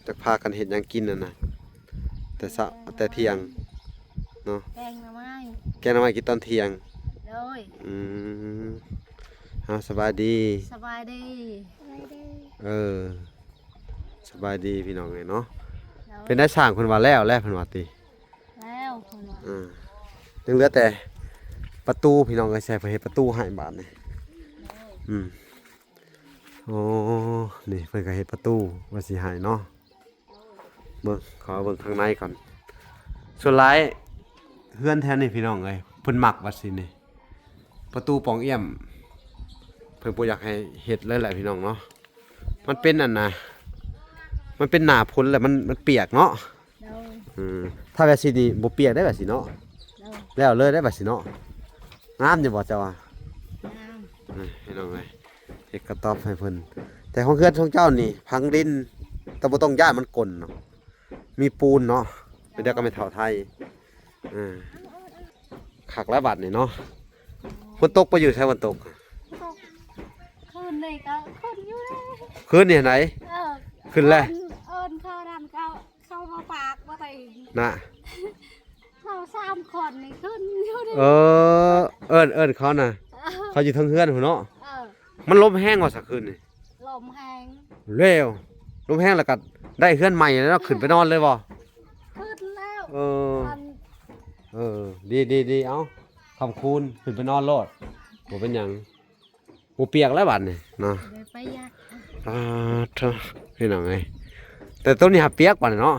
ຈັກພາກັນເຮັດຫຍັງກິນນັ້ນນະ ແຕ່ເຊົ້າ ແຕ່ທ່ຽງເນາະ. ແກງໜໍ່ໄມ້ ແກງໜໍ່ໄມ້ກິນຕອນທ່ຽງ. ໂດຍ. ອືມ ເອົາ ສະບາຍດີ. ສະບາຍດີ. ເອີ ສະບາຍດີພີ່ນ້ອງເອີຍເນາະ. ໂດຍ. ເປັນໄດ້ ຊ່າງເພິ່ນວ່າແລ້ວແລ້ວ ເພິ່ນວ່າຕິ? ແລ້ວເພິ່ນວ່າ. ເອີ ຍັງເຫຼືອແຕ່ປະຕູພີ່ນ້ອງເອີຍ ໃສ່ເພິ່ນເຮັດປະຕູໃຫ້ບາດນີ້. ໂດຍ. ອືມ ໂອ້ ນີ້ເພິ່ນກໍເຮັດປະຕູວ່າຊິໃຫ້ເນາະ. ເບິ່ງ ຂໍເບິ່ງຂ້າງໃນກ່ອນ. ສ່ວນຫຼາຍເຮືອນແຖວນີ້ພີ່ນ້ອງເອີຍ ເພິ່ນມັກວ່າຊິນີ້ ປະຕູປ່ອງອ້ຽມ ເພິ່ນບໍ່ຢາກໃຫ້ເຮັດເລີຍແຫຼະພີ່ນ້ອງເນາະ. ມັນເປັນອັນນ່າ ມັນເປັນໜ້າຝົນແລ້ວ ມັນ ມັນປຽກເນາະ. ໂດຍ. ອືມ ຖ້າແບບຊີ້ນີ້ບໍ່ປຽກໄດ໋ ແບບຊີ້ເນາະ. ໂດຍ. ແລ້ວເລີຍໄດ໋ ແບບຊີ້ເນາະ. ງາມຢູ່ບໍ່ເຈົ້າວ່າ? ງາມ. ນີ້ພີ່ນ້ອງເອີຍ ເຮັດກະຕອບໃຫ້ເພິ່ນ. ແຕ່ຂອງເຮືອນຂອງເຈົ້ານີ້ ພັງດິນ ແຕ່ບໍ່ຕ້ອງຢ້ານມັນກົນເນາະ ມີປູນເນາະ. ເປັນດຽວກັບແມ່ເຖົ້າໄທ. ເອີ ຄັກແລ້ວບາດນີ້ເນາະ. ຝົນຕົກໄປຢູ່ໃສ? ຝົນຕົກ ຕົກຄືນນີ້ກໍຂຶ້ນຢູ່ເດ້. ຄືນນີ້ຫັ້ນໃດ? ເອີ ຂຶ້ນແລ້ວ. ເອີ້ນ ເອີ້ນເຂົານັ້ນກໍ ເຂົາບໍ່ປາກບໍ່ຕີນນະ. ເຮົາສາມຄົນນີ້ຂຶ້ນຢູ່ເດ້. ເອີ ເອີ້ນ ເອີ້ນເຂົານະ. ເອີ ເຂົາຢູ່ເທິງເຮືອນພຸ້ນເນາະ. ເອີ ມັນລົມແຮງບໍ່ຊະຄືນນີ້? ລົມແຮງ. ແລ້ວ ລົມແຮງແລ້ວກໍໄດ້ເຮືອນໃໝ່ແລ້ວເນາະ. ເອີ ຂຶ້ນໄປນອນເລີຍບໍ່? ຂຶ້ນແລ້ວ. ເອີ ເອີ ດີໆໆ ເອົາ ຄ່ຳຄູນ ຂຶ້ນໄປນອນໂລດ ບໍ່ເປັນຫຍັງ. ບໍ່ປຽກແລ້ວບາດນີ້ເນາະ. ບໍ່ໄດ້ປຽກ. ອາ ໂທ້ ພີ່ນ້ອງເອີຍ ແຕ່ໂຕນີ້ຫາປຽກບາດນີ້ເນາະ.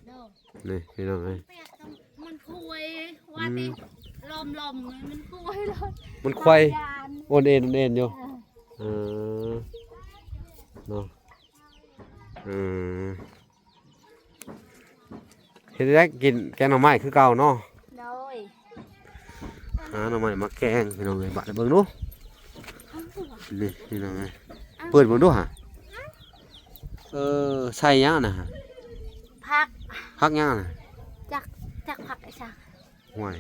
ໂດຍ. ນີ້ພີ່ນ້ອງເອີຍ ປຽກ ມັນຄຸຍ ວ່າແຕ່ ອືມ ລົມໆ ມັນຄຸຍໂລດ ມັນໄຂວ້ ຢ້ານ ໂອນເອນ ໂອນເອນຢູ່. ເອີ ເອີ ເນາະ. ອືມ ເຮັດໄດ້ກິນແກງໜໍ່ໄມ້ຄືເກົ່າເນາະ. ໂດຍ. ຫາໜໍ່ໄມ້ມາແກງ ພີ່ນ້ອງເອີຍ ບາດເບິ່ງດູ. ນີ້ພີ່ນ້ອງເອີຍ ເປີດເບິ່ງດູຫາ. ເອີ ໃສ່ຫຍັງນະ? ຜັກ. ຜັກຫຍັງນະ? ຈັກ ຈັກຜັກອີ່ຫຍັງ. ຫ້ວຍ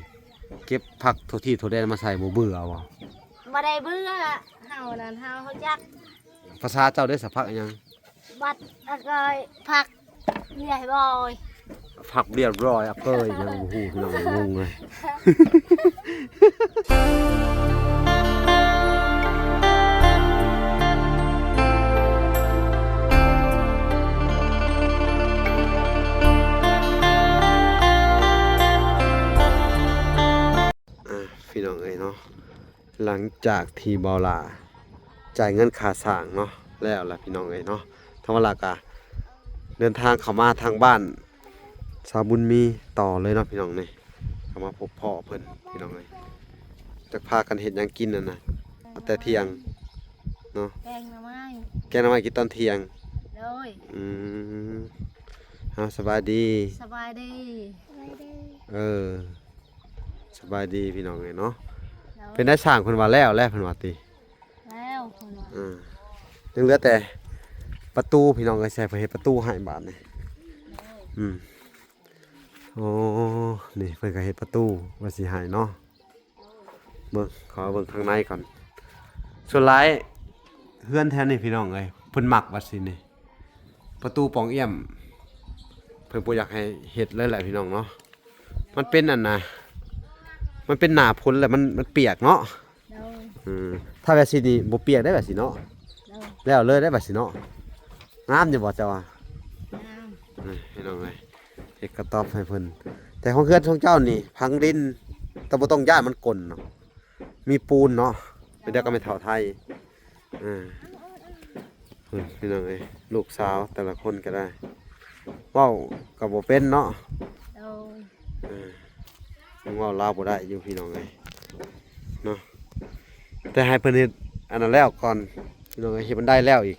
ເກັບຜັກທົ່ວທີ່ທົ່ວແດນມາໃສ່ບໍ່ເບື່ອບໍ່? ບໍ່ໄດ້ເບື່ອ ເຮົານັ້ນເຮົາຮູ້ຈັກ. ພາສາເຈົ້າເດ້ສະ ຜັກອີ່ຫຍັງ? ບັດ ແລ້ວກໍຜັກລຽບຮ້ອຍ ຜັກລຽບຮ້ອຍ ອາເກີຍ ຍັງບໍ່ຮູ້ ພີ່ນ້ອງ ງົງເລີຍ. ອ່າ ພີ່ນ້ອງເອີຍເນາະ ຫຼັງຈາກທີ່ບ່າວຫຼ້າຈ່າຍເງິນຄ່າສ້າງເນາະ ແລ້ວລະພີ່ນ້ອງເອີຍເນາະ ທາງບ່າວຫຼ້າກະເດີນທາງເຂົ້າມາທາງບ້ານສາວບຸນມີຕໍ່ເລີຍເນາະ ພີ່ນ້ອງເອີຍ. ເຂົ້າມາພົບພໍ້ເພິ່ນ ພີ່ນ້ອງເອີຍ ຈັກພາກັນເຮັດຫຍັງກິນຫັ້ນນະ ເອົາແຕ່ທ່ຽງເນາະ. ແກງໜໍ່ໄມ້ ແກງໜໍ່ໄມ້ກິນຕອນທ່ຽງ. ໂດຍ. ອືມ ເອົາ ສະບາຍດີ. ສະບາຍດີ. ເອີ ສະບາຍດີພີ່ນ້ອງເອີຍເນາະ. ໂດຍ. ເປັນໄດ້ ຊ່າງເພິ່ນວ່າແລ້ວແລ້ວ ເພິ່ນວ່າຕິ? ແລ້ວເພິ່ນວ່າ. ເອີ ຍັງເຫຼືອແຕ່ປະຕູ ພີ່ນ້ອງເອີຍ ໃສ່ເພິ່ນເຮັດປະຕູໃຫ້ບາດນີ້. ໂດຍ. ອືມ ໂອ້ ນີ້ເພິ່ນກໍເຮັດປະຕູວ່າຊິໃຫ້ເນາະ. ເບິ່ງ ຂໍເບິ່ງຂ້າງໃນກ່ອນ. ສ່ວນຫຼາຍເຮືອນແຖວນີ້ ພີ່ນ້ອງເອີຍ ເພິ່ນມັກວ່າຊິນີ້ ປະຕູປ່ອງອ້ຽມ ເພິ່ນບໍ່ຢາກໃຫ້ເຮັດເລີຍແຫຼະ ພີ່ນ້ອງເນາະ. ມັນເປັນອັນນ່າ ມັນເປັນໜ້າຝົນແລ້ວ ມັນ ມັນປຽກເນາະ. ໂດຍ. ອືມ ຖ້າແບບຊີ້ນີ້ບໍ່ປຽກໄດ໋ ແບບຊີ້ເນາະ. ໂດຍ. ແລ້ວເລີຍໄດ໋ ແບບຊີ້ເນາະ. ງາມຢູ່ບໍ່ເຈົ້າວ່າ? ງາມ. ນີ້ພີ່ນ້ອງເອີຍ ເຮັດກະຕອບໃຫ້ເພິ່ນ. ແຕ່ຂອງເຮືອນຂອງເຈົ້ານີ້ ພັງດິນ ແຕ່ບໍ່ຕ້ອງຢ້ານມັນກົນເນາະ ມີປູນເນາະ. ເປັນດຽວກັບແມ່ເຖົ້າໄທ. ເອີ ເພິ່ນ ພີ່ນ້ອງເອີຍ ລູກສາວແຕ່ລະຄົນກໍໄດ້ ເວົ້າກໍບໍ່ເປັນເນາະ. ໂດຍ. ເອີ ຍັງເວົ້າລາວບໍ່ໄດ້ຢູ່ ພີ່ນ້ອງເອີຍເນາະ. ແຕ່ໃຫ້ເພິ່ນເຮັດອັນນັ້ນແລ້ວກ່ອນ ພີ່ນ້ອງເອີຍ ເຮັດບັນໄດແລ້ວອີກ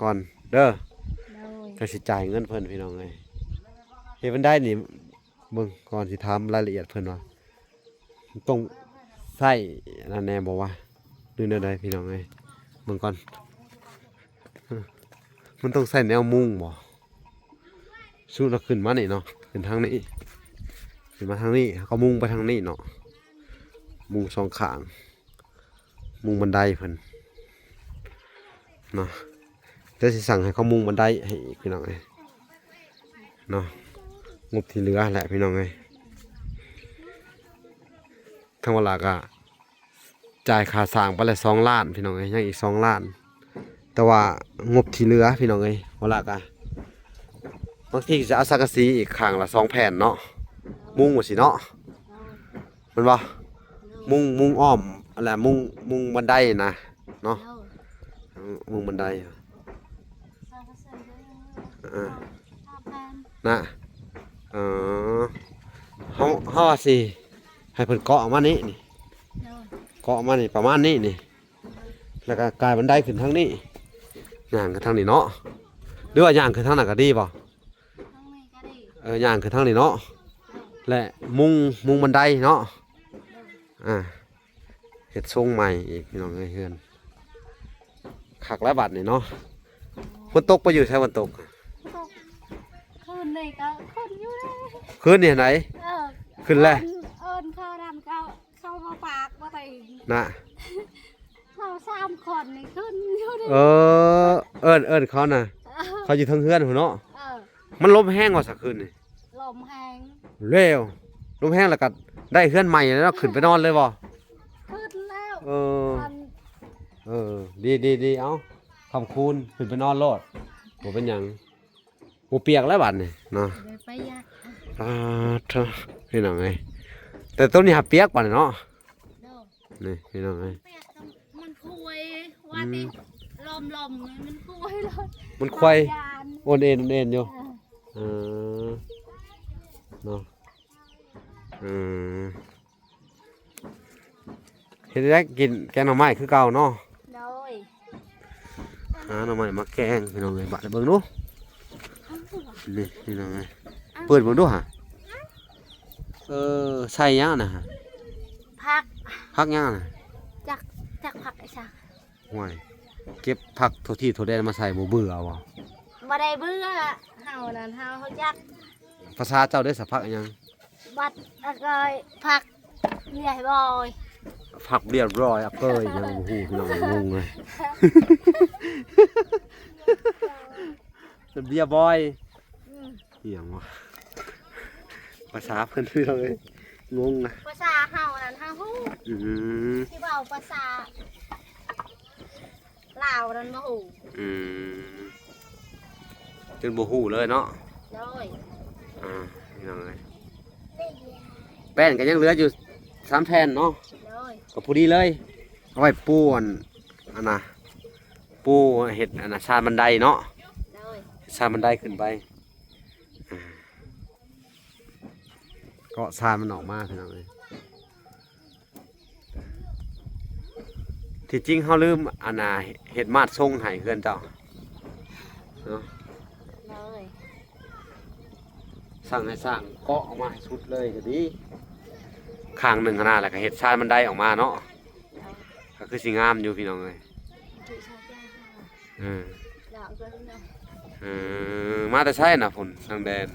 ກ່ອນເດີ. ໂດຍ. ຈັ່ງຊິຈ່າຍເງິນເພິ່ນ ພີ່ນ້ອງເອີຍ. ເຮັດບັນໄດນີ້ ເບິ່ງກ່ອນ ຊິຖາມລາຍລະອຽດເພິ່ນວ່າ ຕ້ອງໃຊ້ອັນນັ້ນແດ່ບໍ່ວະ ຫຼືແນວໃດ ພີ່ນ້ອງເອີຍ. ເບິ່ງກ່ອນ ມັນຕ້ອງໃຊ້ແນວມຸງບໍ່? ສົມມຸດເຮົາຂຶ້ນມານີ້ເນາະ ຂຶ້ນທາງນີ້ ຂຶ້ນມາທາງນີ້ ເຮົາກໍມຸງໄປທາງນີ້ເນາະ ມຸງສອງຂ້າງ ມຸງບັນໄດເພິ່ນເນາະ. ດຽວຊິສັ່ງໃຫ້ເຂົາມຸງບັນໄດໃຫ້ອີກ ພີ່ນ້ອງເອີຍ. ເນາະ ງົບທີ່ເຫຼືອແຫຼະພີ່ນ້ອງເອີຍ. ທາງວະລາກະຈ່າຍຄ່າສ້າງໄປແລ້ວສອງລ້ານພີ່ນ້ອງເອີຍ ຍັງອີກສອງລ້ານ ແຕ່ວ່າງົບທີ່ເຫຼືອພີ່ນ້ອງເອີຍ ວະລາກະ ບາງທີຈະເອົາສັງກະສີອີກຂ້າງລະສອງແຜ່ນເນາະ ມຸງວ່າຊີ້ເນາະ ແມ່ນບໍ່? ມຸງ ມຸງອ້ອມ ອັນລະມຸງ ມຸງບັນໄດນະເນາະ ມຸງບັນໄດ ເອີ ນະ ເອີ ເຮົາ ເຮົາວ່າຊິໃຫ້ເພິ່ນເກາະອອກມານີ້ ນີ້ ເກາະອອກມານີ້ ປະມານນີ້ນີ້ ແລ້ວກໍກາຍບັນໄດຂຶ້ນທາງນີ້ ຍ່າງຂຶ້ນທາງນີ້ເນາະ ຫຼືວ່າຍ່າງຂຶ້ນທາງນັ້ນກໍດີບໍ່? ເອີ ຍ່າງຂຶ້ນທາງນີ້ເນາະ ແລະມຸງ ມຸງບັນໄດເນາະ ອ່າ ເຮັດຊົງໃໝ່ອີກພີ່ນ້ອງເອີຍ ເຮືອນຄັກແລ້ວບັດນີ້ເນາະ. ຝົນຕົກໄປຢູ່ໃສ? ຝົນຕົກ ຕົກ ຄືນນີ້ກໍຂຶ້ນຢູ່ເດ້ ຄືນນີ້ຫັ້ນໃດ? ເອີ ຂຶ້ນແລ້ວ ເອີ້ນ ເອີ້ນເຂົານັ້ນ ເຂົາ ເຂົາມາປາກບໍ່ໄດ້ນະ ເຮົາສາມຄົນນີ້ຂຶ້ນຢູ່ເດ້ ເອີ ເອີ້ນ ເອີ້ນເຂົານະ ເອີ ເຂົາຢູ່ເທິງເຮືອນພຸ້ນເນາະ ເອີ ມັນລົມແຮງບໍ່ຊະຄືນນີ້? ລົມແຮງ ແລ້ວ ລົມແຮງແລ້ວກໍໄດ້ເຮືອນໃໝ່ແລ້ວເນາະ ຂຶ້ນໄປນອນເລີຍບໍ່? ຂຶ້ນແລ້ວ ເອີ ເອີ ດີໆໆ ເອົາ ຄ່ຳຄູນຂຶ້ນໄປນອນໂລດ ບໍ່ເປັນຫຍັງ ບໍ່ປຽກແລ້ວບັດນີ້ເນາະ ໄດ້ປະຢັດ ອ່າ ໂທ້ ພີ່ນ້ອງເອີຍ ແຕ່ໂຕນີ້ຫາປຽກບັດນີ້ເນາະ ໂດຍ ນີ້ພີ່ນ້ອງເອີຍ ປຽກ ມັນຄຸຍວ່າຕິ ອືມ ລົມໆ ມັນຄຸຍໂລດ ມັນໄຂວ້ ໂອນເອນ ໂອນເອນຢູ່ ເອີ ເອີ ເນາະ ເອີ ເຮັດໄດ້ກິນແກງໜໍ່ໄມ້ຄືເກົ່າເນາະ ໂດຍ ຫາໜໍ່ໄມ້ມາແກງພີ່ນ້ອງເອີຍ ບາດເບິ່ງດູ ນີ້ພີ່ນ້ອງເອີຍ ເປີດເບິ່ງດູຫາ ເອີ ໃສ່ຫຍັງນະ ຜັກ ຜັກຫຍັງນະ ຈັກ ຈັກຜັກອີ່ຫຍັງ ຫ້ວຍ ເກັບຜັກທົ່ວທີ່ທົ່ວແດນມາໃສ່ບໍ່ເບື່ອບໍ່? ບໍ່ໄດ້ເບື່ອ ເຮົານັ້ນເຮົາຮູ້ຈັກ ພາສາເຈົ້າເດ້ສະ ຜັກອີ່ຫຍັງ? ບັດອະກອຍ ຜັກເບຍບອຍ ຜັກເບຍບອຍ ອະເກີຍ ຍັງບໍ່ຮູ້ພີ່ນ້ອງ ງົງເລີຍ ເບຍບອຍ ອືມ ອີ່ຫຍັງວະ ພາສາເພິ່ນພີ່ນ້ອງເອີຍ ງົງນະ ພາສາເຮົານັ້ນເຮົາຮູ້ ອືມ ທີ່ເວົ້າພາສາ ລາວນັ້ນບໍ່ຮູ້ ອືມ ຈົນບໍ່ຮູ້ເລີຍເນາະ ໂດຍ ອ່າ ພີ່ນ້ອງເອີຍ ແປ້ນກໍຍັງເຫຼືອຢູ່ສາມແຜ່ນເນາະ ໂດຍ ກໍພໍດີເລີຍ ເອົາໄວ້ປູອັນ ອັນນະ ປູເຮັດອັນນະ ຊານບັນໄດເນາະ ໂດຍ ຊານບັນໄດຂຶ້ນໄປ ອ່າ ເກາະຊານມັນອອກມາ ພີ່ນ້ອງເອີຍ ທີ່ຈິງເຮົາລືມອັນນ່າ ເຮັດມາດຊົງໃຫ້ເຮືອນເຈົ້າເນາະ ໂດຍ ສັ່ງໃຫ້ສ້າງເກາະອອກມາໃຫ້ສຸດເລີຍກໍດີ ຂ້າງໜຶ່ງຫັ້ນນະ ແລ້ວກໍເຮັດຊານບັນໄດອອກມາເນາະ ໂດຍ ກໍຄືຊິງາມຢູ່ ພີ່ນ້ອງເອີຍ ເອີ ເອີ ມາແຕ່ໃສນະພຸ້ນ ທາງແດນ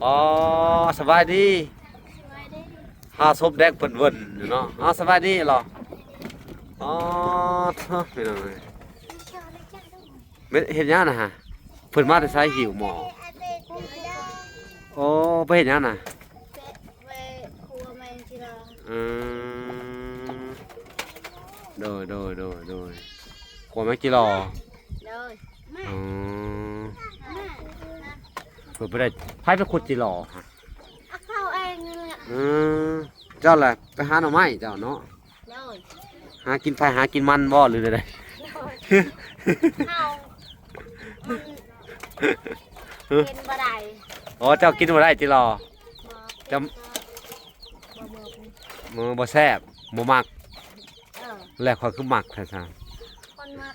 ອໍ ສະບາຍດີ ຫາສົບແດກເພິ່ນເວີນຢູ່ເນາະ ອໍ ສະບາຍດີຫຼໍ ອໍ ໂທ້ ພີ່ນ້ອງເອີຍ ແມ່ນເຮັດຫຍັງນະຫະ ເພິ່ນມາແຕ່ໃສ ຫິ້ວໝໍ້ ໂອ້ ໄປເຮັດຫຍັງນະ ໄປຄົວແມງຈີຫຼໍ ອືມ ໂດຍ ໂດຍ ໂດຍ ໂດຍ ຂົວແມງຈີຫຼໍ ໂດຍ ອໍ ມາ ເພິ່ນບໍ່ໄດ້ ໃຜໄປຂຸດຈີຫຼໍຫະ ເຂົາເອງນັ້ນແຫຼະ ອືມ ເຈົ້າລະໄປຫາໜໍ່ໄມ້ເຈົ້າເນາະ ໂດຍ ຫາກິນໃຜຫາກິນມັນບໍ່ ຫຼືໃດ ໂດຍ ເຮົາ ມັນ ກິນບໍ່ໄດ້ ອໍ ເຈົ້າກິນບໍ່ໄດ້ຕິຫຼໍ ບໍ່ ເຈົ້າ ບໍ່ ບໍ່ ບໍ່ ບໍ່ແຊບ ບໍ່ມັກ ເອີ ແລ້ວຂ້ອຍຄືມັກແທ້ຊະ ຄົນມັກ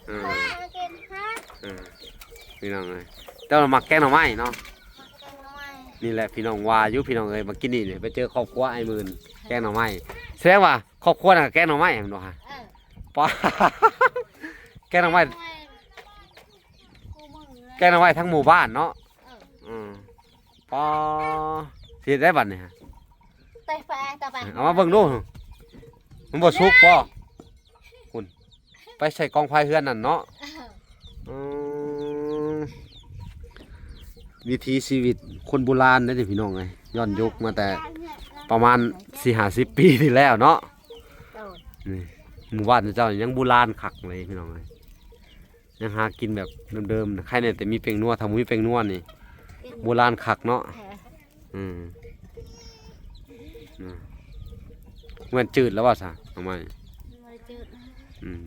ເອີ ກິນຫາ ເອີ ພີ່ນ້ອງເອີຍ ເຈົ້າມັກແກງໜໍ່ໄມ້ເນາະ ມັກແກງໜໍ່ໄມ້ ນີ້ແຫຼະ ພີ່ນ້ອງວ່າຢູ່ ພີ່ນ້ອງເອີຍ ມາກິນນີ້ ໄປເຈີຄອບຄົວອ້າຍໝື່ນ ແກງໜໍ່ໄມ້ ສະແດງວ່າຄອບຄົວນັ້ນກໍແກງໜໍ່ໄມ້ແມ່ນບໍ່ຫະ ປ້າ ແກງໜໍ່ໄມ້ ແກງໜໍ່ໄມ້ທັງໝູ່ບ້ານເນາະ ເອີ ອືມ ປ້າ ຊິເຮັດໄດ້ບັດນີ້ຫະ ແຕ່ໄປ ແຕ່ໄປ ເອົາມາເບິ່ງດູ ມັນບໍ່ສຸກບໍ່ ພຸ້ນ ໄປໃສ່ກອງໄຟເຮືອນນັ້ນເນາະ ເອີ ອືມ ວິຖີຊີວິດຄົນບູຮານເດ້ນີ້ພີ່ນ້ອງເອີຍ, ຍ້ອນຍຸກມາແຕ່ປະມານສີ່ຫ້າສິບປີທີ່ແລ້ວເນາະ. ໂດຍ ນີ້ ໝູ່ບ້ານເຈົ້າຍັງບູຮານຄັກເລີຍພີ່ນ້ອງເອີຍ, ຍັງຫາກິນແບບເດີມໆ. ໃຄແນ່ແຕ່ມີແປ້ງນົວ, ຖ້າບໍ່ມີແປ້ງນົວນີ້ ເປັນ ໂບລານຄັກເນາະ. ແທ້ ອືມ ນະ ແມ່ນຈືດແລ້ວວ່າຊະ ໜໍ່ໄມ້? ບໍ່ໄດ້ຈືດ. ອືມ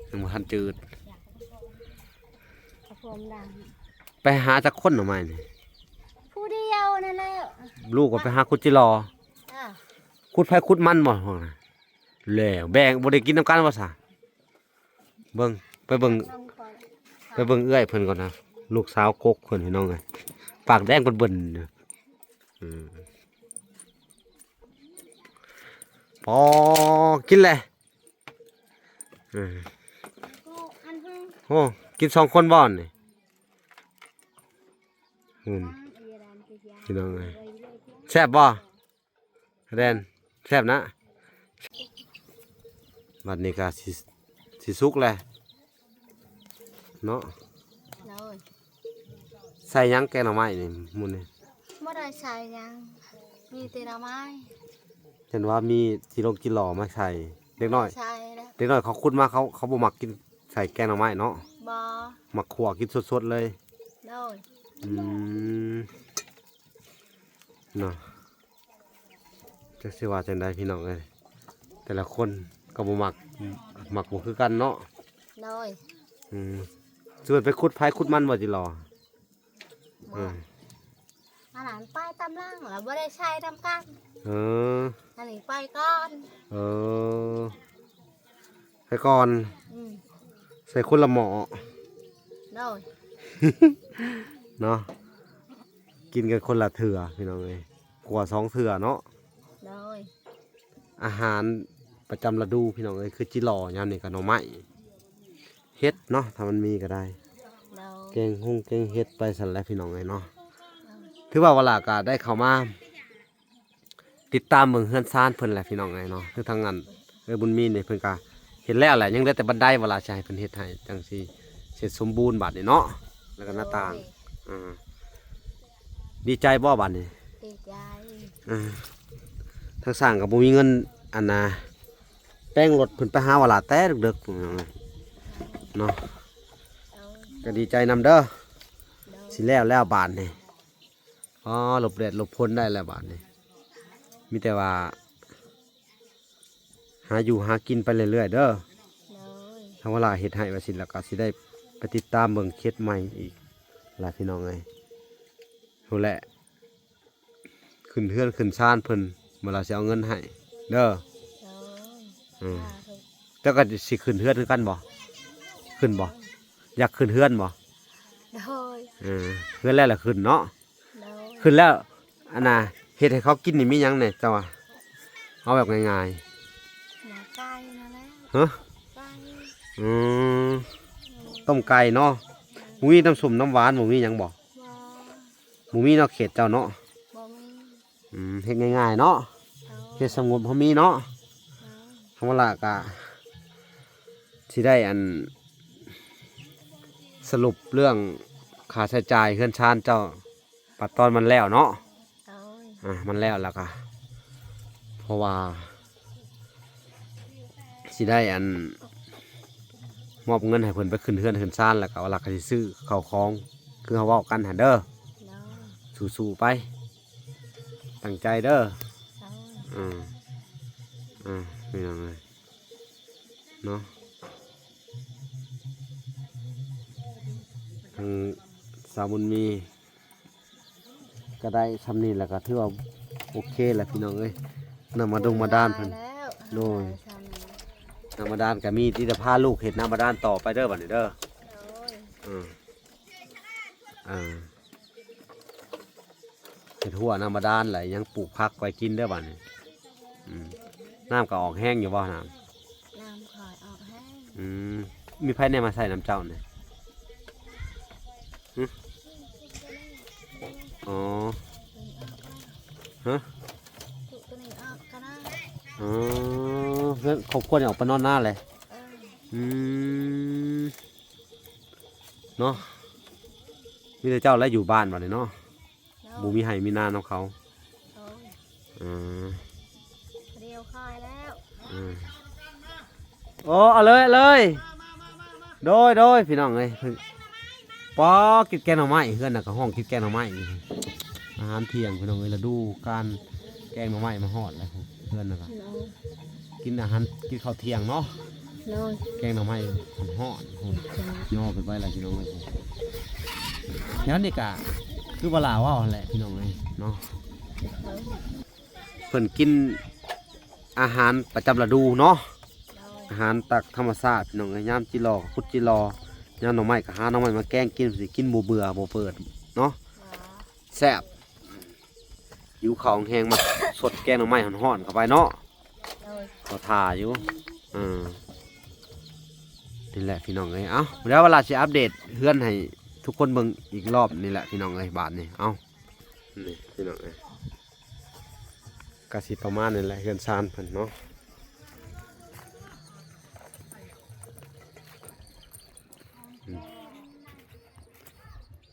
ຍັງບໍ່ທັນຈືດ. ກະພວມດັງ. ໄປຫາຈັກຄົນໜໍ່ໄມ້ນີ້? ຜູ້ດຽວນັ້ນແຫຼະ. ລູກກໍໄປຫາຂຸດຈິລໍ. ອ່າ ຂຸດໃຜຂຸດມັນບໍ່? ແລ້ວແບ່ງ ບໍ່ໄດ້ກິນນຳກັນວ່າຊະ. ເບິ່ງ ໄປເບິ່ງ ໄປເບິ່ງເອື້ອຍເພິ່ນກ່ອນນະ, ລູກສາວກົກເພິ່ນພີ່ນ້ອງເອີຍ, ປາກແດງເບິ່ນໆຢູ່. ອືມ ພໍກິນແຫຼະ. ເອີ ໂອ້ ກິນສອງຄົນບໍ່ນີ້? ອືມ ພີ່ນ້ອງເອີຍ ແຊບບໍ່? ແດນ ແຊບນະ. ບັດນີ້ກະຊິ ຊິສຸກແຫຼະເນາະ. ໂດຍ ໃສ່ຫຍັງແກງໜໍ່ໄມ້ນີ້ມື້ນີ້? ບໍ່ໄດ້ໃສ່ຫຍັງ ມີແຕ່ໜໍ່ໄມ້. ເຫັນວ່າມີຈິລົງຈິຫຼໍ່ມາໃສ່. ເດັກນ້ອຍ ໃສ່ແລ້ວ ເດັກນ້ອຍເຂົາຂຸດມາ ເຂົາ ເຂົາບໍ່ມັກກິນໃສ່ແກງໜໍ່ໄມ້ເນາະ. ບໍ່ ມັກຂົ້ວກິນສົດໆເລີຍ. ໂດຍ ອືມ ເນາະ. ຈັກຊິວ່າຈັ່ງໃດພີ່ນ້ອງເອີຍ, ແຕ່ລະຄົນກໍບໍ່ມັກ ມັກບໍ່ຄືກັນເນາະ. ໂດຍ ອືມ ຊິເພິ່ນໄປຂຸດໃຜຂຸດມັນບໍ່ຈິລໍ? ບໍ່ ເອີ ອັນນັ້ນໄປຕາມຫຼັງ ແລ້ວບໍ່ໄດ້ໃສ່ນຳກັນ. ເອີ ອັນນີ້ໄປກ່ອນ. ເອີ ໃສ່ກ່ອນ. ອືມ ໃສ່ຄົນລະໝໍ້. ໂດຍ ເນາະ, ກິນກັນຄົນລະເທື່ອພີ່ນ້ອງເອີຍ, ກວ່າສອງເທື່ອເນາະ. ໂດຍ ອາຫານປະຈຳລະດູພີ່ນ້ອງເອີຍ, ຄືຈິຫຼໍ່ຍາມນີ້ກໍໜໍ່ໄມ້ ເຫັດເນາະ, ຖ້າມັນມີກໍໄດ້. ໂດຍ ແກງຫົງແກງເຫັດໄປຊັ້ນແຫຼະພີ່ນ້ອງເອີຍເນາະ. ໂດຍ ຖືວ່າວາລາກໍໄດ້ເຂົ້າມາ ຕິດຕາມເບິ່ງເຮືອນຊານເພິ່ນແຫຼະພີ່ນ້ອງເອີຍເນາະ. ຄືທາງອັນເອື້ອຍບຸນມີນີ້ເພິ່ນກະເຮັດແລ້ວແຫຼະ, ຍັງເຫຼືອແຕ່ບັນໄດ ວ່າລະຊິໃຫ້ເພິ່ນເຮັດໃຫ້ ຈັ່ງຊິເສັດສົມບູນບາດນີ້ເນາະ, ແລ້ວກໍໜ້າຕ່າງ. ໂດຍ ອ່າ ດີໃຈບໍ່ບາດນີ້? ດີໃຈ. ອ່າ ທາງຊ່າງກໍບໍ່ມີເງິນ ອັນນ່າ ແປງລົດເພິ່ນໄປຫາວາລະແຕ່ເດິກໆເນາະ. ໂດຍ ກໍດີໃຈນຳເດີ. ໂດຍ ຊິແລ້ວແລ້ວບາດນີ້. ອໍ ຫຼົບແດດຫຼົບຝົນໄດ້ແລ້ວບາດນີ້, ມີແຕ່ວ່າຫາຢູ່ຫາກິນໄປເລື້ອຍໆເດີ. ໂດຍ ທາງວາລາເຮັດໃຫ້ວ່າຊີ້ ແລ້ວກໍຊິໄດ້ໄປຕິດຕາມເບິ່ງເຂດໃໝ່ອີກລະພີ່ນ້ອງເອີຍ. ພຸ້ນແຫຼະ ຂຶ້ນເຮືອນຂຶ້ນຊານເພິ່ນ ວາລາຊິເອົາເງິນໃຫ້ເດີ. ໂດຍ ອືມ ສາທຸ. ເຈົ້າກໍຊິຂຶ້ນເຮືອນຄືກັນບໍ່? ຂຶ້ນບໍ່? ຢາກຂຶ້ນເຮືອນບໍ່? ໂດຍ ເອີ ເຮືອນແລ້ວລະຂຶ້ນເນາະ. ໂດຍ ຂຶ້ນແລ້ວ ອັນນ່າ ເຮັດໃຫ້ເຂົາກິນນີ້ມີຫຍັງແດ່ເຈົ້າວ່າ? ເອົາແບບງ່າຍໆ. ໝໍໄກ່ນັ້ນແຫຼະ. ຮະ? ໄກ່. ອືມ ຕົ້ມໄກ່ເນາະ. ບໍ່ມີນ້ຳສົ້ມນ້ຳຫວານ ບໍ່ມີຫຍັງບໍ່? ບໍ່ ບໍ່ມີເນາະ ເຂດເຈົ້າເນາະ. ບໍ່ມີ. ອືມ ເຮັດງ່າຍໆເນາະ. ໂດຍ ເຮັດສະຫງົບພໍມີເນາະ. ໂດຍ ທາງວາລະກະຊິໄດ້ອັນ ສະຫຼຸບເລື່ອງຄ່າໃຊ້ຈ່າຍເຮືອນຊານເຈົ້າ ບັດຕອນມັນແລ້ວເນາະ. ໂດຍ ອ່າ ມັນແລ້ວແລ້ວກະ ເພາະວ່າຊິໄດ້ອັນ ມອບເງິນໃຫ້ເພິ່ນໄປຂຶ້ນເຮືອນຂຶ້ນຊານ ແລ້ວກະວ່າ ແລ້ວກະຊິຊື້ເຂົ້າຂອງ ຄືເຮົາເວົ້າກັນຫັ້ນເດີ. ໂດຍ ສູ້ໆໄປ ຕັ້ງໃຈເດີ. ໂດຍ ອືມ ອືມ ພີ່ນ້ອງເອີຍເນາະ, ທາງສາວບຸນມີ ກໍໄດ້ຊ່ຳນີ້ແຫຼະ ກໍຖືວ່າໂອເຄແຫຼະພີ່ນ້ອງເອີຍ. ນ້ຳບາດົງບາດານເພິ່ນ ໂດຍ ນ້ຳບາດານກໍມີ ທີ່ຈະພາລູກເຮັດນ້ຳບາດານຕໍ່ໄປເດີບັດນີ້ເດີ. ໂດຍ ເອີ ເອີ ເຮັດຮົ້ວນ້ຳບາດານ ແລ້ວຍັງປູກຜັກໄວ້ກິນເດີບັດນີ້. ອືມ ນ້ຳກໍອອກແຮງຢູ່ບໍ່ນ້ຳ? ນ້ຳຄ່ອຍອອກແຮງ. ອືມ ມີໃຜແດ່ມາໃສ່ນຳເຈົ້ານີ້? ຫຶ? ອໍ ຮະ? ອໍ ເຮືອນຄອບຄົວນີ້ອອກໄປນອນນາແຫຼະ. ເອີ ອືມ ເນາະ. ມີແຕ່ເຈົ້າແຫຼະຢູ່ບ້ານບັດນີ້ເນາະ. ໂດຍ ບໍ່ມີໄຮ່ມີນານຳເຂົາ. ໂດຍ ອ່າ ດຽວຄາຍແລ້ວ. ອ່າ ໂອ້ ເອົາເລີຍ ເອົາເລີຍ. ໂດຍ ໂດຍ ພີ່ນ້ອງເອີຍ ເພິ່ນ ປໍ ກິນແກງໜໍ່ໄມ້. ເຮືອນນະກະຮ້ອງກິນແກງໜໍ່ໄມ້. ອາຫານທ່ຽງ ພີ່ນ້ອງເອີຍ ລະດູການແກງໜໍ່ໄມ້ມາຮອດແລ້ວ. ເຮືອນນະກະ ໂດຍ ກິນອາຫານ ກິນເຂົ້າທ່ຽງເນາະ. ໂດຍ ແກງໜໍ່ໄມ້ຮ້ອນໆ ພຸ້ນ ໂດຍ ຍໍຂຶ້ນໄປລະພີ່ນ້ອງເອີຍ. ແຖວນີ້ກະຄືວ່າຫຼ້າເວົ້າຫັ້ນແຫຼະ ພີ່ນ້ອງເອີຍເນາະ. ໂດຍ ເພິ່ນກິນອາຫານປະຈຳລະດູເນາະ. ໂດຍ ອາຫານຕາມທຳມະຊາດ ພີ່ນ້ອງເອີຍ. ຍາມຈິລໍກະຂຸດຈິລໍ ຍາມໜໍ່ໄມ້ກະຫາໜໍ່ໄມ້ມາແກງກິນ ຊິກິນບໍ່ເບື່ອບໍ່ເປີດເນາະ. ແຊບ ຫິວເຂົ້າແຮງ ມາຊົດແກງໜໍ່ໄມ້ຮ້ອນໆເຂົ້າໄປເນາະ. ໂດຍ ເຂົາຖ້າຢູ່. ເອີ ນີ້ແຫຼະພີ່ນ້ອງເອີຍ. ເອົ້າ ດຽວວາລາຊິອັບເດດເຮືອນໃຫ້ທຸກຄົນເບິ່ງອີກລອບນີ້ແຫຼະພີ່ນ້ອງເອີຍ. ບາດນີ້ ເອົ້າ ນີ້ພີ່ນ້ອງເອີຍ ກະຊິປະມານນີ້ແຫຼະ ເຮືອນຊານເພິ່ນເນາະ. ອືມ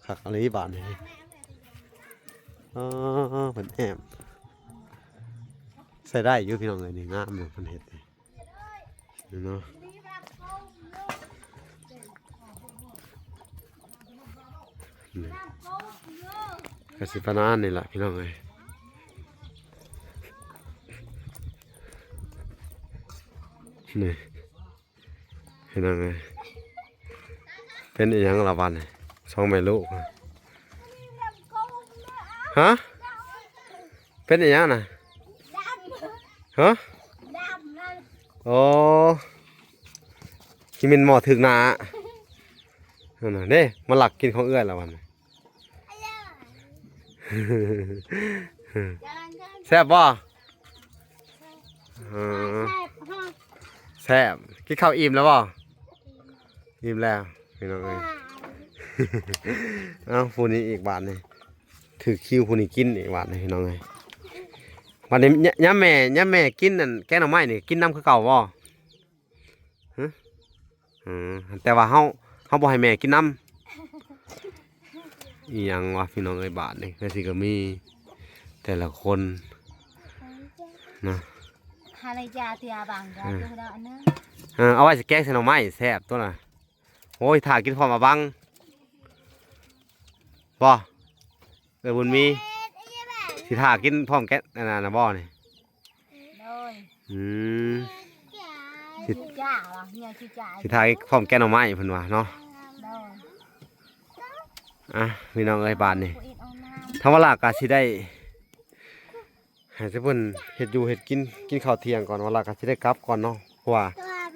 ຄັກອີ່ຫຼີບາດນີ້. ອໍ ເພິ່ນແອ້ມ ໃຊ້ໄດ້ຢູ່ພີ່ນ້ອງເອີຍ. ນີ້ງາມຢູ່ເພິ່ນເຮັດນີ້ເນາະ. ນີ້ກະຊິປະມານນີ້ລະພີ່ນ້ອງເອີຍ. ນີ້ ເປັນຫຍັງເອີຍ ເປັນອີ່ຫຍັງລະບາດນີ້ ສອງແມ່ລູກ? ຮະ ເປັນອີ່ຫຍັງນະ? ຮະ ໂອ້ ຊິແມ່ນໝໍ້ຖືກໜ້າຫັ້ນນະ. ເດ້ ມາລັກກິນຂອງເອື້ອຍລະບາດນີ້. ແຊບບໍ່? ເອີ ແຊບ. ກິນເຂົ້າອີ່ມແລ້ວບໍ່? ອີ່ມແລ້ວພີ່ນ້ອງເອີຍ. ເອົ້າ ຜູ້ນີ້ອີກບາດນີ້ ຖືກຄິວຜູ້ນີ້ກິນອີກບາດນີ້ພີ່ນ້ອງເອີຍ. ບາດນີ້ຍາມແມ່ ຍາມແມ່ກິນອັນແກງໜໍ່ໄມ້ນີ້ ກິນນຳຄືເກົ່າບໍ່? ຮະ ອືມ ແຕ່ວ່າເຮົາ ເຮົາບໍ່ໃຫ້ແມ່ກິນນຳ. ອີ່ຫຍັງວະພີ່ນ້ອງເອີຍ ບາດນີ້ຄືຊິກະມີແຕ່ລະຄົນນະ. ເອີ ເອົາໄວ້ຊິແກງໃສ່ໜໍ່ໄມ້ແຊບຕົວະນະ. ໂອ້ຍ ຖ້າກິນພ້ອມອາບັງບໍ່? ເອີ ບຸນມີ ຊິຖ້າກິນພ້ອມແກງອັນນັ້ນນະບໍ່ນີ້? ໂດຍ ອືມ ຊິ ຊິຖ້າກິນພ້ອມແກງໜໍ່ໄມ້ເພິ່ນວ່າເນາະ. ໂດຍ ອ່ະ ພີ່ນ້ອງເອີຍ ບາດນີ້ທຳມະດາກະຊິໄດ້ ໃຫ້ແຕ່ເພິ່ນເຮັດຢູ່ເຮັດກິນ ກິນເຂົ້າທ່ຽງກ່ອນ ວ່າລະກະຊິໄດ້ກັບກ່ອນເນາະ ເພາະວ່າ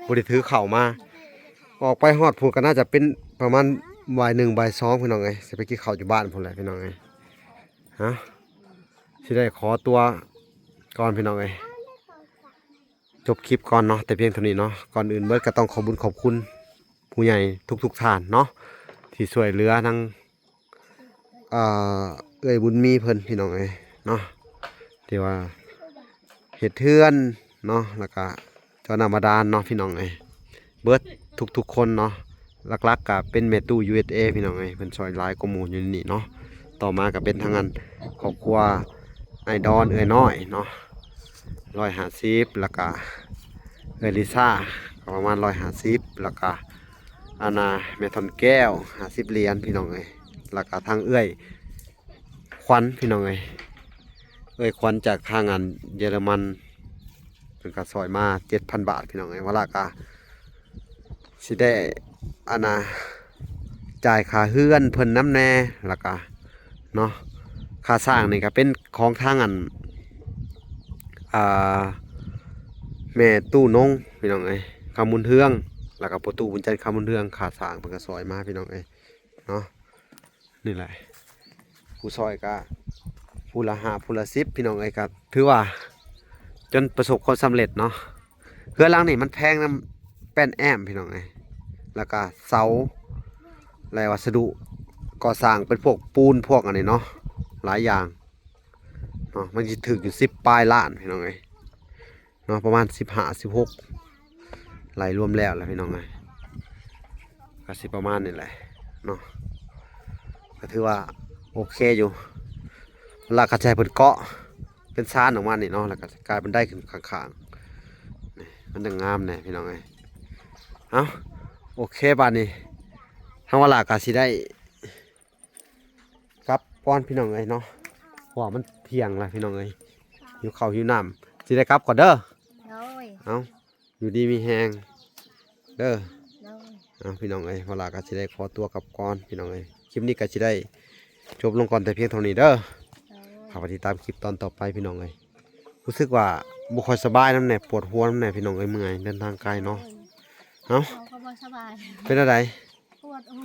ບໍ່ໄດ້ຖືເຂົ້າມາ. ອອກໄປຮອດພຸ້ນກະໜ້າຈະເປັນປະມານບ່າຍໜຶ່ງ ບ່າຍສອງ ພີ່ນ້ອງເອີຍ. ຊິໄປກິນເຂົ້າຢູ່ບ້ານພຸ້ນແຫຼະພີ່ນ້ອງເອີຍ. ຮະ ຊິໄດ້ຂໍຕົວກ່ອນພີ່ນ້ອງເອີຍ ຈົບຄລິບກ່ອນເນາະ ແຕ່ພຽງເທົ່ານີ້ເນາະ. ກ່ອນອື່ນເບິດກະຕ້ອງຂອບບຸນຂອບຄຸນຜູ້ໃຫຍ່ທຸກໆທ່ານເນາະ ທີ່ຊ່ວຍເຫຼືອທາງ ອ່າ ເອື້ອຍບຸນມີເພິ່ນພີ່ນ້ອງເອີຍເນາະ ທີ່ວ່າເຮັດເຮືອນເນາະ ແລ້ວກະເຈາະນ້ຳບາດານເນາະພີ່ນ້ອງເອີຍ. ເບິດທຸກໆຄົນເນາະ ຫຼັກໆກະເປັນແມ່ຕູ້ ຢູເອສເອ ພີ່ນ້ອງເອີຍ ເພິ່ນຊ່ອຍຫຼາຍກວ່າໝູ່ຢູ່ໃນນີ້ເນາະ. ຕໍ່ມາກະເປັນທາງອັນຄອບຄົວອ້າຍດອນ ເອື້ອຍນ້ອຍເນາະ ຮ້ອຍຫ້າສິບ ແລ້ວກະເອື້ອຍລິຊາກະປະມານຮ້ອຍຫ້າສິບ ແລ້ວກະ ອັນນ່າ ແມ່ທ່ອນແກ້ວ ຫ້າສິບຫຼຽນ ພີ່ນ້ອງເອີຍ ແລ້ວກະທາງເອື້ອຍຂວັນ ພີ່ນ້ອງເອີຍ ເອື້ອຍຂວັນຈາກທາງອັນເຢຍລະມັນ ເພິ່ນກະຊ່ອຍມາເຈັດພັນບາດ ພີ່ນ້ອງເອີຍ. ວ່າລະກະຊິໄດ້ ອັນນ່າ ຈ່າຍຄ່າເຮືອນເພິ່ນນຳແດ່ ແລ້ວກະເນາະ ຄ່າສ້າງນີ້ກະເປັນຂອງທາງອັນ ອ່າ ແມ່ຕູ້ນົງ ພີ່ນ້ອງເອີຍ ຄຳບຸນເຮືອງ ແລ້ວກະພໍ່ຕູ້ບຸນຈັນ ຄຳບຸນເຮືອງ ຄ່າສ້າງເພິ່ນກະຊ່ອຍມາ ພີ່ນ້ອງເອີຍເນາະ. ນີ້ແຫຼະ ຜູ້ຊ່ອຍກະຜູ້ລະຫ້າ ຜູ້ລະສິບ ພີ່ນ້ອງເອີຍ ກະຖືວ່າຈົນປະສົບຄວາມສຳເລັດເນາະ. ເຮືອນຫຼັງນີ້ມັນແພງນຳແປ້ນແອ້ມ ພີ່ນ້ອງເອີຍ ແລ້ວກະເສົາ ແລະ ວັດສະດຸກໍ່ສ້າງເປັນພວກປູນພວກອັນນີ້ເນາະ ຫຼາຍຢ່າງເນາະ ມັນຊິຖືກຢູ່ສິບປາຍລ້ານ ພີ່ນ້ອງເອີຍ ເນາະ ປະມານສິບຫ້າ ສິບຫົກ ໄລ່ລວມແລ້ວແຫຼະ ພີ່ນ້ອງເອີຍ ກະຊິປະມານນີ້ແຫຼະເນາະ. ກໍຖືວ່າໂອເຄຢູ່ ເວລາເຂົາຈະໃຫ້ເພິ່ນເກາະເປັນຊານອອກມານີ້ເນາະ ແລ້ວກໍກາຍເປັນໄດຂຶ້ນຂ້າງໆ ນີ້ມັນຈັ່ງງາມແດ່ພີ່ນ້ອງເອີຍ. ເອົ້າ ໂອເຄ ບາດນີ້ທາງວາລາກໍຊິໄດ້ກັບກ່ອນພີ່ນ້ອງເອີຍເນາະ ເພາະວ່າມັນທ່ຽງແລ້ວພີ່ນ້ອງເອີຍ ຫິວເຂົ້າຫິວນ້ຳ ຊິໄດ້ກັບກ່ອນເດີ. ໂດຍ ເອົ້າ ຢູ່ດີມີແຮງເດີ. ໂດຍ ເອົ້າ ພີ່ນ້ອງເອີຍ ວາລາກໍຊິໄດ້ຂໍຕົວກັບກ່ອນພີ່ນ້ອງເອີຍ ຄລິບນີ້ກໍຊິໄດ້ຈົບລົງກ່ອນແຕ່ພຽງເທົ່ານີ້ເດີ. ໂດຍ ຖ້າໄປຕິດຕາມຄລິບຕອນຕໍ່ໄປພີ່ນ້ອງເອີຍ. ຮູ້ສຶກວ່າບໍ່ຄ່ອຍສະບາຍນຳແດ່ ປວດຫົວນຳແດ່ພີ່ນ້ອງເອີຍ ເມື່ອຍ ເດີນທາງໄກເນາະ. ໂດຍ ເອົ້າ ເຮົາກໍບໍ່ສະບາຍ ເປັນແນວໃດ? ປວດຫົວ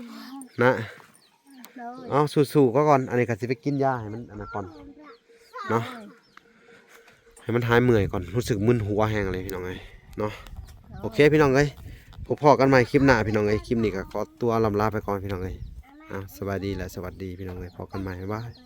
ນະ. ໂດຍ ເອົ້າ ສູ້ໆ ກໍກ່ອນ ອັນນີ້ກໍຊິໄປກິນຢາໃຫ້ມັນອັນນັ້ນກ່ອນເນາະ ໂດຍ ໃຫ້ມັນຫາຍເມື່ອຍກ່ອນ ຮູ້ສຶກມຶນຫົວແຮງເລີຍພີ່ນ້ອງເອີຍເນາະ. ໂດຍ ໂອເຄພີ່ນ້ອງເອີຍ ພົບພໍ້ກັນໃໝ່ຄລິບໜ້າພີ່ນ້ອງເອີຍ ຄລິບນີ້ກໍຂໍຕົວລ່ຳລາໄປກ່ອນພີ່ນ້ອງເອີຍ. ເອົ້າ ສະບາຍດີ ແລະ ສະຫວັດດີພີ່ນ້ອງເອີຍ ພໍ້ກັນໃໝ່ ບາຍບາຍ.